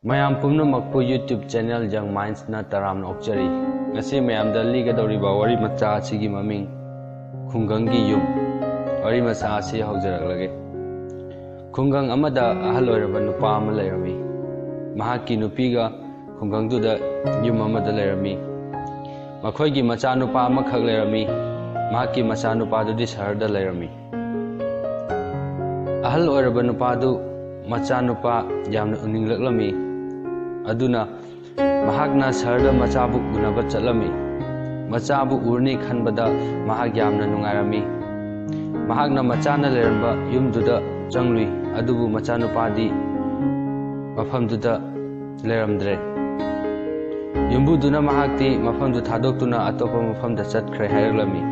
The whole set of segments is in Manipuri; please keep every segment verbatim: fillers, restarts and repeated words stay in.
ꯃꯌꯥꯝ ꯄꯨꯝꯅꯃꯛꯄꯨ YouTube channel Young Mindsꯅ ꯇꯔꯥꯝꯅ ꯑꯣꯛꯆꯔꯤ꯫ ꯉꯁꯤ ꯃꯌꯥꯝꯗ ꯂꯤꯒꯗꯧꯔꯤꯕ ꯋꯥꯔꯤ ꯃꯆꯥ ꯑꯁꯤꯒꯤ ꯃꯃꯤꯡ ꯈꯨꯡꯒꯪꯒꯤ ꯌꯨꯝ꯫ ꯋꯥꯔꯤ ꯃꯆꯥ ꯑꯁꯤ ꯍꯧꯖꯔꯛꯂꯒꯦ꯫ ꯈꯨꯡꯒꯪ ꯑꯃꯗ ꯑꯍꯜ ꯑꯣꯏꯔꯕ ꯅꯨꯄꯥ ꯑꯃ ꯂꯩꯔꯝꯃꯤ꯫ ꯃꯍꯥꯛꯀꯤ ꯅꯨꯄꯤꯒ ꯈꯨꯡꯒꯪꯗꯨꯗ ꯌꯨꯝ ꯑꯃꯗ ꯂꯩꯔꯝꯃꯤ꯫ ꯃꯈꯣꯏꯒꯤ ꯃꯆꯥꯅꯨꯄꯥ ꯑꯃꯈꯛ ꯂꯩꯔꯝꯃꯤ꯫ ꯃꯍꯥꯛꯀꯤ ꯃꯆꯥꯅꯨꯄꯥꯗꯨꯗꯤ ꯁꯍꯔꯗ ꯂꯩꯔꯝꯃꯤ꯫ ꯑꯍꯜ ꯑꯣꯏꯔꯕ ꯅꯨꯄꯥꯗꯨ ꯃꯆꯥꯅꯨꯄꯥ ꯌꯥꯝꯅ ꯎꯅꯤꯡꯂꯛꯂꯝꯃꯤ꯫ ꯑꯗꯨꯅ ꯃꯍꯥꯛꯅ ꯁꯍꯔꯗ ꯃꯆꯥꯕꯨ ꯎꯅꯕ ꯆꯠꯂꯝꯃꯤ꯫ ꯃꯆꯥꯕꯨ ꯎꯔꯅꯤ ꯈꯟꯕꯗ ꯃꯍꯥꯛ ꯌꯥꯝꯅ ꯅꯨꯡꯉꯥꯏꯔꯝꯃꯤ꯫ ꯃꯍꯥꯛꯅ ꯃꯆꯥꯅ ꯂꯩꯔꯝꯕ ꯌꯨꯝꯗꯨꯗ ꯆꯪꯂꯨꯏ, ꯑꯗꯨꯕꯨ ꯃꯆꯥꯅꯨꯄꯥꯗꯤ ꯃꯐꯝꯗꯨꯗ ꯂꯩꯔꯝꯗ꯭ꯔꯦ꯫ ꯌꯨꯝꯕꯨꯗꯨꯅ ꯃꯍꯥꯛꯇꯤ ꯃꯐꯝꯗꯨ ꯊꯥꯗꯣꯛꯇꯨꯅ ꯑꯇꯣꯞꯄ ꯃꯐꯝꯗ ꯆꯠꯈ꯭ꯔꯦ ꯍꯥꯏꯔꯛꯂꯝꯃꯤ꯫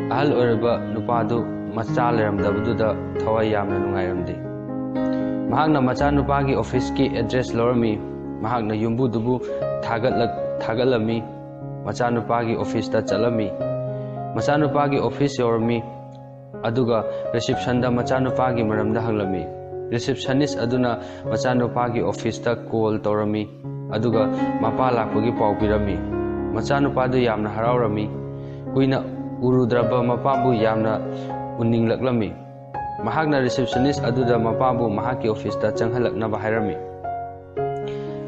ꯑꯍꯜ ꯑꯣꯏꯔꯕ ꯅꯨꯄꯥꯗꯨ ꯃꯆꯥ ꯂꯩꯔꯝꯗꯕꯗꯨꯗ ꯊꯋꯥꯏ ꯌꯥꯝꯅ ꯅꯨꯡꯉꯥꯏꯔꯝꯗꯦ꯫ ꯃꯍꯥꯛꯅ ꯃꯆꯥꯅꯨꯄꯥꯒꯤ officeꯀꯤ address ꯂꯧꯔꯝꯃꯤ꯫ ꯃꯍꯥꯛꯅ ꯌꯨꯝꯕꯨꯗꯨꯕꯨ ꯊꯥꯒꯠꯂꯛ-, ꯊꯥꯒꯠꯂꯝꯃꯤ꯫ ꯃꯆꯥꯅꯨꯄꯥꯒꯤ officeꯇ ꯆꯠꯂꯝꯃꯤ꯫ ꯃꯆꯥꯅꯨꯄꯥꯒꯤ office ꯌꯧꯔꯝꯃꯤ꯫ ꯑꯗꯨꯒ receptionꯗ ꯃꯆꯥꯅꯨꯄꯥꯒꯤ ꯃꯔꯝꯗ ꯍꯪꯂꯝꯃꯤ꯫ Receptionist ꯑꯗꯨꯅ ꯃꯆꯥꯅꯨꯄꯥꯒꯤ officeꯇ call ꯇꯧꯔꯝꯃꯤ꯫ ꯑꯗꯨꯒ ꯃꯄꯥ ꯂꯥꯛꯄꯒꯤ ꯄꯥꯎ ꯄꯤꯔꯝꯃꯤ꯫ ꯃꯆꯥꯅꯨꯄꯥꯗꯨ ꯌꯥꯝꯅ ꯍꯔꯥꯎꯔꯝꯃꯤ꯫ ꯀꯨꯏꯅ ꯎꯔꯨꯗ꯭ꯔꯕ ꯃꯄꯥꯕꯨ ꯌꯥꯝꯅ ꯎꯅꯤꯡꯂꯛꯂꯝꯃꯤ꯫ ꯃꯍꯥꯛꯅ receptionist ꯑꯗꯨꯗ ꯃꯄꯥꯕꯨ ꯃꯍꯥꯛꯀꯤ officeꯇ ꯆꯪꯍꯜꯂꯛꯅꯕ ꯍꯥꯏꯔꯝꯃꯤ꯫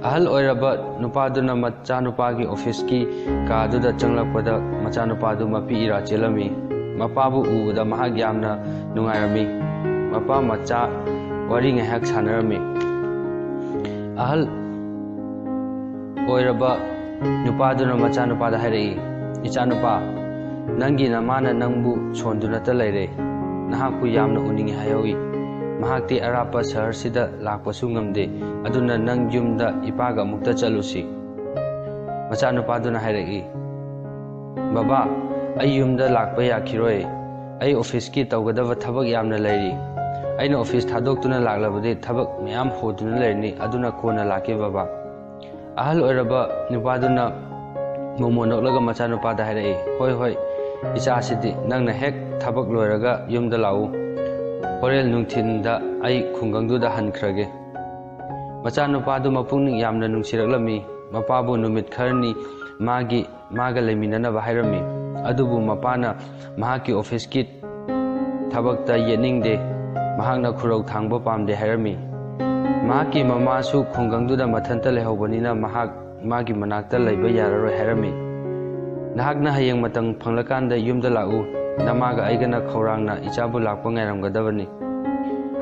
ꯑꯍꯜ ꯑꯣꯏꯔꯕ ꯅꯨꯄꯥꯗꯨꯅ ꯃꯆꯥꯅꯨꯄꯥꯒꯤ officeꯀꯤ ꯀꯥꯗꯨꯗ ꯆꯪꯂꯛꯄꯗ ꯃꯆꯥꯅꯨꯄꯥꯗꯨ ꯃꯄꯤ ꯏꯔꯥ ꯆꯦꯜꯂꯝꯃꯤ꯫ ꯃꯄꯥꯕꯨ ꯎꯕꯗ ꯃꯍꯥꯛ ꯌꯥꯝꯅ ꯅꯨꯡꯉꯥꯏꯔꯝꯃꯤ꯫ ꯃꯄꯥ ꯃꯆꯥ ꯋꯥꯔꯤ ꯉꯥꯏꯍꯥꯛ ꯁꯥꯟꯅꯔꯝꯃꯤ꯫ ꯑꯍꯜ ꯑꯣꯏꯔꯕ ꯅꯨꯄꯥꯗꯨꯅ ꯃꯆꯥꯅꯨꯄꯥꯗ ꯍꯥꯏꯔꯛꯏ, "ꯏꯆꯥꯅꯨꯄꯥ, ꯅꯪꯒꯤ ꯅꯃꯥꯅ ꯅꯪꯕꯨ ꯁꯣꯟꯗꯨꯅꯇ ꯂꯩꯔꯦ꯫ ꯅꯍꯥꯛꯄꯨ ꯌꯥꯝꯅ ꯎꯅꯤꯡꯏ ꯍꯥꯏꯍꯧꯏ꯫ ꯃꯍꯥꯛꯇꯤ ꯑꯔꯥꯞꯄ ꯁꯍꯔꯁꯤꯗ ꯂꯥꯛꯄꯁꯨ ꯉꯝꯗꯦ꯫ ꯑꯗꯨꯅ ꯅꯪ ꯌꯨꯝꯗ ꯏꯄꯥꯒ ꯑꯃꯨꯛꯇ ꯆꯠꯂꯨꯁꯤ꯫" ꯃꯆꯥꯅꯨꯄꯥꯗꯨꯅ ꯍꯥꯏꯔꯛꯏ, "ꯕꯕꯥ, ꯑꯩ ꯌꯨꯝꯗ ꯂꯥꯛꯄ ꯌꯥꯈꯤꯔꯣꯏ꯫ ꯑꯩ officeꯀꯤ ꯇꯧꯒꯗꯕ ꯊꯕꯛ ꯌꯥꯝꯅ ꯂꯩꯔꯤ꯫ ꯑꯩꯅ office ꯊꯥꯗꯣꯛꯇꯨꯅ ꯂꯥꯛꯂꯕꯗꯤ ꯊꯕꯛ ꯃꯌꯥꯝ ꯍꯣꯗꯨꯅ ꯂꯩꯔꯅꯤ꯫ ꯑꯗꯨꯅ ꯀꯣꯟꯅ ꯂꯥꯛꯀꯦ ꯕꯕꯥ꯫" ꯑꯍꯜ ꯑꯣꯏꯔꯕ ꯅꯨꯄꯥꯗꯨꯅ ꯃꯣꯃꯣꯟ ꯅꯣꯛꯂꯒ ꯃꯆꯥꯅꯨꯄꯥꯗ ꯍꯥꯏꯔꯛꯏ, "ꯍꯣꯏ, ꯍꯣꯏ, ꯏꯆꯥꯁꯤꯗꯤ ꯅꯪꯅ ꯍꯦꯛ ꯊꯕꯛ ꯂꯣꯏꯔꯒ ꯌꯨꯝꯗ ꯂꯥꯛꯎ꯫ ꯍꯣꯔꯦꯟ ꯅꯨꯡꯊꯤꯟꯗ ꯑꯩ ꯈꯨꯡꯒꯪꯗꯨꯗ ꯍꯟꯈ꯭ꯔꯒꯦ꯫" ꯃꯆꯥꯅꯨꯄꯥꯗꯨ ꯃꯄꯨꯛꯅꯤꯡ ꯌꯥꯝꯅ ꯅꯨꯡꯁꯤꯔꯛꯂꯝꯃꯤ꯫ ꯃꯄꯥꯕꯨ ꯅꯨꯃꯤꯠ ꯈꯔꯅꯤ ꯃꯥꯒꯤ, ꯃꯥꯒ ꯂꯩꯃꯤꯟꯅꯅꯕ ꯍꯥꯏꯔꯝꯃꯤ꯫ ꯑꯗꯨꯕꯨ ꯃꯄꯥꯅ ꯃꯍꯥꯛꯀꯤ ꯑꯣꯐꯤꯁꯀꯤ ꯊꯕꯛꯇ ꯌꯦꯠꯅꯤꯡꯗꯦ, ꯃꯍꯥꯛꯅ ꯈꯨꯔꯧ ꯊꯥꯡꯕ ꯄꯥꯝꯗꯦ ꯍꯥꯏꯔꯝꯃꯤ꯫ ꯃꯍꯥꯛꯀꯤ ꯃꯃꯥꯁꯨ ꯈꯨꯡꯒꯪꯗꯨꯗ ꯃꯊꯟꯇ ꯂꯩꯍꯧꯕꯅꯤꯅ ꯃꯍꯥꯛ ꯃꯥꯒꯤ ꯃꯅꯥꯛꯇ ꯂꯩꯕ ꯌꯥꯔꯔꯣꯏ ꯍꯥꯏꯔꯝꯃꯤ꯫ "ꯅꯍꯥꯛꯅ ꯍꯌꯦꯡ ꯃꯇꯝ ꯐꯪꯂꯀꯥꯟꯗ ꯌꯨꯝꯗ ꯂꯥꯛꯎ, ꯅꯃꯥꯒ ꯑꯩꯒꯅ ꯈꯧꯔꯥꯡꯅ ꯏꯆꯥꯕꯨ ꯂꯥꯛꯄ ꯉꯥꯏꯔꯝꯒꯗꯕꯅꯤ"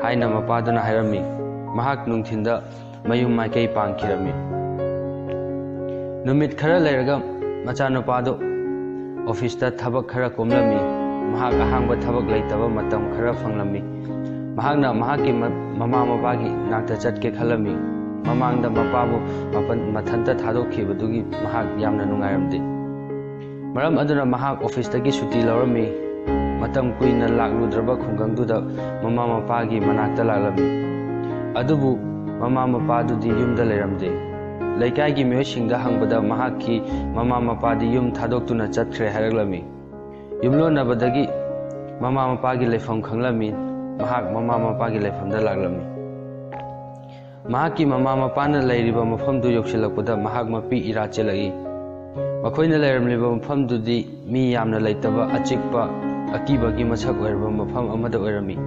ꯍꯥꯏꯅ ꯃꯄꯥꯗꯨꯅ ꯍꯥꯏꯔꯝꯃꯤ꯫ ꯃꯍꯥꯛ ꯅꯨꯡꯊꯤꯟꯗ ꯃꯌꯨꯝ ꯃꯥꯏꯀꯩ ꯄꯥꯡꯈꯤꯔꯝꯃꯤ꯫ ꯅꯨꯃꯤꯠ ꯈꯔ ꯂꯩꯔꯒ ꯃꯆꯥꯅꯨꯄꯥꯗꯨ ꯑꯣꯐꯤꯁꯇ ꯊꯕꯛ ꯈꯔ ꯀꯣꯝꯂꯝꯃꯤ꯫ ꯃꯍꯥꯛ ꯑꯍꯥꯡꯕ ꯊꯕꯛ ꯂꯩꯇꯕ ꯃꯇꯝ ꯈꯔ ꯐꯪꯂꯝꯃꯤ꯫ ꯃꯍꯥꯛꯅ ꯃꯍꯥꯛꯀꯤ ꯃ-, ꯃꯃꯥ ꯃꯄꯥꯒꯤ ꯅꯥꯛꯇ ꯆꯠꯀꯦ ꯈꯜꯂꯝꯃꯤ꯫ ꯃꯃꯥꯡꯗ ꯃꯄꯥꯕꯨ ꯃꯄꯟ-, ꯃꯊꯟꯇ ꯊꯥꯗꯣꯛꯈꯤꯕꯗꯨꯒꯤ ꯃꯍꯥꯛ ꯌꯥꯝꯅ ꯅꯨꯡꯉꯥꯏꯔꯝꯗꯦ꯫ ꯃꯔꯝ ꯑꯗꯨꯅ ꯃꯍꯥꯛ ꯑꯣꯐꯤꯁꯇꯒꯤ ꯁꯨꯇꯤ ꯂꯧꯔꯝꯃꯤ꯫ ꯃꯇꯝ ꯀꯨꯏꯅ ꯂꯥꯛꯂꯨꯗ꯭ꯔꯕ ꯈꯨꯡꯒꯪꯗꯨꯗ ꯃꯃꯥ ꯃꯄꯥꯒꯤ ꯃꯅꯥꯛꯇ ꯂꯥꯛꯂꯝꯃꯤ꯫ ꯑꯗꯨꯕꯨ ꯃꯃꯥ ꯃꯄꯥꯗꯨꯗꯤ ꯌꯨꯝꯗ ꯂꯩꯔꯝꯗꯦ꯫ ꯂꯩꯀꯥꯏꯒꯤ ꯃꯤꯑꯣꯏꯁꯤꯡꯗ ꯍꯪꯕꯗ ꯃꯍꯥꯛꯀꯤ ꯃꯃꯥ ꯃꯄꯥꯗꯤ ꯌꯨꯝ ꯊꯥꯗꯣꯛꯇꯨꯅ ꯆꯠꯈ꯭ꯔꯦ ꯍꯥꯏꯔꯛꯂꯝꯃꯤ꯫ ꯌꯨꯝꯂꯣꯟꯅꯕꯗꯒꯤ ꯃꯃꯥ ꯃꯄꯥꯒꯤ ꯂꯩꯐꯝ ꯈꯪꯂꯝꯃꯤ꯫ ꯃꯍꯥꯛ ꯃꯃꯥ ꯃꯄꯥꯒꯤ ꯂꯩꯐꯝꯗ ꯂꯥꯛꯂꯝꯃꯤ꯫ ꯃꯍꯥꯛꯀꯤ ꯃꯃꯥ ꯃꯄꯥꯅ ꯂꯩꯔꯤꯕ ꯃꯐꯝꯗꯨ ꯌꯧꯁꯤꯜꯂꯛꯄꯗ ꯃꯍꯥꯛ ꯃꯄꯤ ꯏꯔꯥ ꯆꯦꯜꯂꯛꯏ꯫ ꯃꯈꯣꯏꯅ ꯂꯩꯔꯝꯂꯤꯕ ꯃꯐꯝꯗꯨꯗꯤ ꯃꯤ ꯌꯥꯝꯅ ꯂꯩꯇꯕ, ꯑꯆꯤꯛꯄ, ꯑꯀꯤꯕꯒꯤ ꯃꯁꯛ ꯑꯣꯏꯔꯕ ꯃꯐꯝ ꯑꯃꯗ ꯑꯣꯏꯔꯝꯃꯤ꯫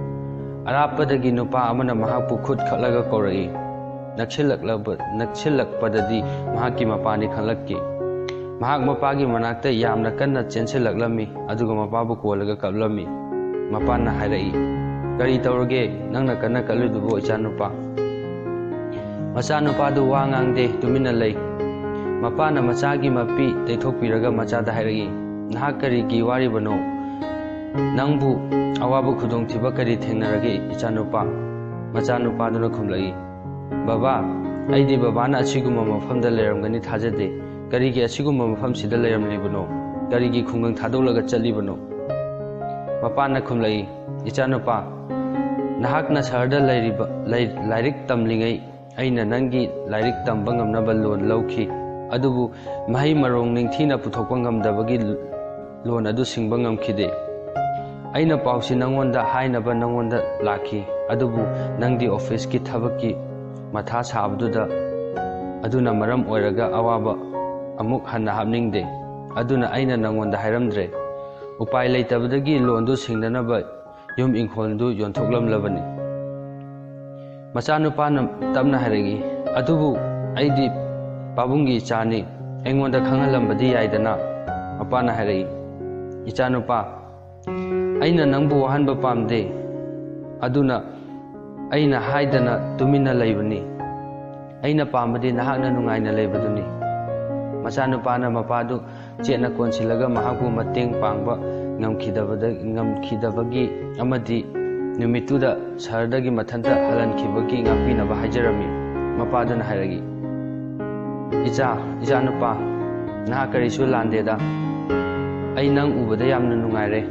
ꯑꯔꯥꯞꯄꯗꯒꯤ ꯅꯨꯄꯥ ꯑꯃꯅ ꯃꯍꯥꯛꯄꯨ ꯈꯨꯠ ꯈꯠꯂꯒ ꯀꯧꯔꯛꯏ꯫ ꯅꯛꯁꯤꯜꯂꯛꯂꯕ-, ꯅꯛꯁꯤꯜꯂꯛꯄꯗꯗꯤ ꯃꯍꯥꯛꯀꯤ ꯃꯄꯥꯅꯤ ꯈꯪꯂꯛꯈꯤ꯫ ꯃꯍꯥꯛ ꯃꯄꯥꯒꯤ ꯃꯅꯥꯛꯇ ꯌꯥꯝꯅ ꯀꯟꯅ ꯆꯦꯟꯁꯤꯜꯂꯛꯂꯝꯃꯤ, ꯑꯗꯨꯒ ꯃꯄꯥꯕꯨ ꯀꯣꯜꯂꯒ ꯀꯞꯂꯝꯃꯤ꯫ ꯃꯄꯥꯅ ꯍꯥꯏꯔꯛꯏ, "ꯀꯔꯤ ꯇꯧꯔꯒꯦ? ꯅꯪꯅ ꯀꯟꯅ ꯀꯞꯂꯤꯗꯨꯕꯨ, ꯏꯆꯥꯅꯨꯄꯥ?" ꯃꯆꯥꯅꯨꯄꯥꯗꯨ ꯋꯥ ꯉꯥꯡꯗꯦ, ꯇꯨꯃꯤꯟꯅ ꯂꯩ꯫ ꯃꯄꯥꯅ ꯃꯆꯥꯒꯤ ꯃꯄꯤ ꯇꯩꯊꯣꯛꯄꯤꯔꯒ ꯃꯆꯥꯗ ꯍꯥꯏꯔꯛꯏ, "ꯅꯍꯥꯛ ꯀꯔꯤꯒꯤ ꯋꯥꯔꯤꯕꯅꯣ? ꯅꯪꯕꯨ ꯑꯋꯥꯕ ꯈꯨꯗꯣꯡꯊꯤꯕ ꯀꯔꯤ ꯊꯦꯡꯅꯔꯒꯦ, ꯏꯆꯥꯅꯨꯄꯥ?" ꯃꯆꯥꯅꯨꯄꯥꯗꯨꯅ ꯈꯨꯝꯂꯛꯏ, "ꯕꯕꯥ, ꯑꯩꯗꯤ ꯕꯕꯥꯅ ꯑꯁꯤꯒꯨꯝꯕ ꯃꯐꯝꯗ ꯂꯩꯔꯝꯒꯅꯤ ꯊꯥꯖꯗꯦ꯫ ꯀꯔꯤꯒꯤ ꯑꯁꯤꯒꯨꯝꯕ ꯃꯐꯝꯁꯤꯗ ꯂꯩꯔꯝꯂꯤꯕꯅꯣ? ꯀꯔꯤꯒꯤ ꯈꯨꯡꯒꯪ ꯊꯥꯗꯣꯛꯂꯒ ꯆꯠꯂꯤꯕꯅꯣ?" ꯃꯄꯥꯅ ꯈꯨꯝꯂꯛꯏ, "ꯏꯆꯥꯅꯨꯄꯥ, ꯅꯍꯥꯛꯅ ꯁꯍꯔꯗ ꯂꯩꯔꯤꯕ, ꯂꯩ-, ꯂꯥꯏꯔꯤꯛ ꯇꯝꯂꯤꯉꯩ ꯑꯩꯅ ꯅꯪꯒꯤ ꯂꯥꯏꯔꯤꯛ ꯇꯝꯕ ꯉꯝꯅꯕ ꯂꯣꯟ ꯂꯧꯈꯤ, ꯑꯗꯨꯕꯨ ꯃꯍꯩ ꯃꯔꯣꯡ ꯅꯤꯡꯊꯤꯅ ꯄꯨꯊꯣꯛꯄ ꯉꯝꯗꯕꯒꯤ ꯂꯣꯟ ꯑꯗꯨ ꯁꯤꯡꯕ ꯉꯝꯈꯤꯗꯦ꯫ ꯑꯩꯅ ꯄꯥꯎꯁꯤ ꯅꯪꯉꯣꯟꯗ ꯍꯥꯏꯅꯕ ꯅꯪꯉꯣꯟꯗ ꯂꯥꯛꯈꯤ, ꯑꯗꯨꯕꯨ ꯅꯪꯗꯤ ꯑꯣꯐꯤꯁꯀꯤ ꯊꯕꯛꯀꯤ ꯃꯊꯥ ꯁꯥꯕꯗꯨꯗ, ꯑꯗꯨꯅ ꯃꯔꯝ ꯑꯣꯏꯔꯒ ꯑꯋꯥꯕ ꯑꯃꯨꯛ ꯍꯟꯅ ꯍꯥꯞꯅꯤꯡꯗꯦ꯫ ꯑꯗꯨꯅ ꯑꯩꯅ ꯅꯪꯉꯣꯟꯗ ꯍꯥꯏꯔꯝꯗ꯭ꯔꯦ꯫ ꯎꯄꯥꯏ ꯂꯩꯇꯕꯗꯒꯤ ꯂꯣꯟꯗꯨ ꯁꯤꯡꯅꯅꯕ ꯌꯨꯝ ꯏꯪꯈꯣꯜꯗꯨ ꯌꯣꯟꯊꯣꯛꯂꯝꯂꯕꯅꯤ꯫ ꯃꯆꯥꯅꯨꯄꯥꯅ ꯇꯞꯅ ꯍꯥꯏꯔꯛꯏ, "ꯑꯗꯨꯕꯨ ꯑꯩꯗꯤ ꯄꯥꯕꯨꯡꯒꯤ ꯏꯆꯥꯅꯤ, ꯑꯩꯉꯣꯟꯗ ꯈꯪꯍꯜꯂꯝꯕꯗꯤ ꯌꯥꯏꯗꯅ?" ꯃꯄꯥꯅ ꯍꯥꯏꯔꯛꯏ, "ꯏꯆꯥꯅꯨꯄꯥ, ꯑꯩꯅ ꯅꯪꯕꯨ ꯋꯥꯍꯟꯕ ꯄꯥꯝꯗꯦ, ꯑꯗꯨꯅ ꯑꯩꯅ ꯍꯥꯏꯗꯅ ꯇꯨꯃꯤꯟꯅ ꯂꯩꯕꯅꯤ꯫ ꯑꯩꯅ ꯄꯥꯝꯕꯗꯤ ꯅꯍꯥꯛꯅ ꯅꯨꯡꯉꯥꯏꯅ ꯂꯩꯕꯗꯨꯅꯤ꯫" ꯃꯆꯥꯅꯨꯄꯥꯅ ꯃꯄꯥꯗꯨ ꯆꯦꯠꯅ ꯀꯣꯟꯁꯤꯜꯂꯒ ꯃꯍꯥꯛꯄꯨ ꯃꯇꯦꯡ ꯄꯥꯡꯕ ꯉꯝꯈꯤꯗꯕꯗ-, ꯉꯝꯈꯤꯗꯕꯒꯤ ꯑꯃꯗꯤ ꯅꯨꯃꯤꯠꯇꯨꯗ ꯁꯍꯔꯗꯒꯤ ꯃꯊꯟꯇ ꯍꯜꯍꯟꯈꯤꯕꯒꯤ ꯉꯥꯛꯄꯤꯅꯕ ꯍꯥꯏꯖꯔꯝꯃꯤ꯫ ꯃꯄꯥꯗꯨꯅ ꯍꯥꯏꯔꯛꯏ, "ꯏꯆꯥ, ꯏꯆꯥꯅꯨꯄꯥ, ꯅꯍꯥꯛ ꯀꯔꯤꯁꯨ ꯂꯥꯟꯗꯦꯗ꯫ ꯑꯩ ꯅꯪ ꯎꯕꯗ ꯌꯥꯝꯅ ꯅꯨꯡꯉꯥꯏꯔꯦ꯫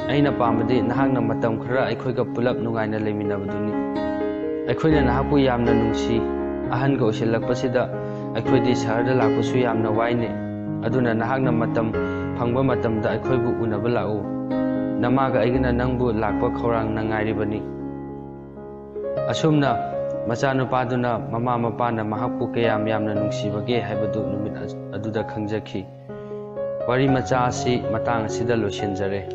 ꯑꯩꯅ ꯄꯥꯝꯕꯗꯤ ꯅꯍꯥꯛꯅ ꯃꯇꯝ ꯈꯔ ꯑꯩꯈꯣꯏꯒ ꯄꯨꯂꯞ ꯅꯨꯡꯉꯥꯏꯅ ꯂꯩꯃꯤꯟꯅꯕꯗꯨꯅꯤ꯫ ꯑꯩꯈꯣꯏꯅ ꯅꯍꯥꯛꯄꯨ ꯌꯥꯝꯅ ꯅꯨꯡꯁꯤ꯫ ꯑꯍꯟꯒ ꯑꯣꯏꯁꯤꯜꯂꯛꯄꯁꯤꯗ ꯑꯩꯈꯣꯏꯗꯤ ꯁꯍꯔꯗ ꯂꯥꯛꯄꯁꯨ ꯌꯥꯝꯅ ꯋꯥꯏꯅꯦ꯫ ꯑꯗꯨꯅ ꯅꯍꯥꯛꯅ ꯃꯇꯝ ꯐꯪꯕ ꯃꯇꯝꯗ ꯑꯩꯈꯣꯏꯕꯨ ꯎꯅꯕ ꯂꯥꯛꯎ꯫ ꯅꯃꯥꯒ ꯑꯩꯒꯅ ꯅꯪꯕꯨ ꯂꯥꯛꯄ ꯈꯧꯔꯥꯡꯅ ꯉꯥꯏꯔꯤꯕꯅꯤ꯫" ꯑꯁꯨꯝꯅ ꯃꯆꯥꯅꯨꯄꯥꯗꯨꯅ ꯃꯃꯥ ꯃꯄꯥꯅ ꯃꯍꯥꯛꯄꯨ ꯀꯌꯥꯝ ꯌꯥꯝꯅ ꯅꯨꯡꯁꯤꯕꯒꯦ ꯍꯥꯏꯕꯗꯨ ꯅꯨꯃꯤꯠ ꯑ-, ꯑꯗꯨꯗ ꯈꯪꯖꯈꯤ꯫ ꯋꯥꯔꯤ ꯃꯆꯥ ꯑꯁꯤ ꯃꯇꯥꯡ ꯑꯁꯤꯗ ꯂꯣꯏꯁꯤꯟꯖꯔꯦ꯫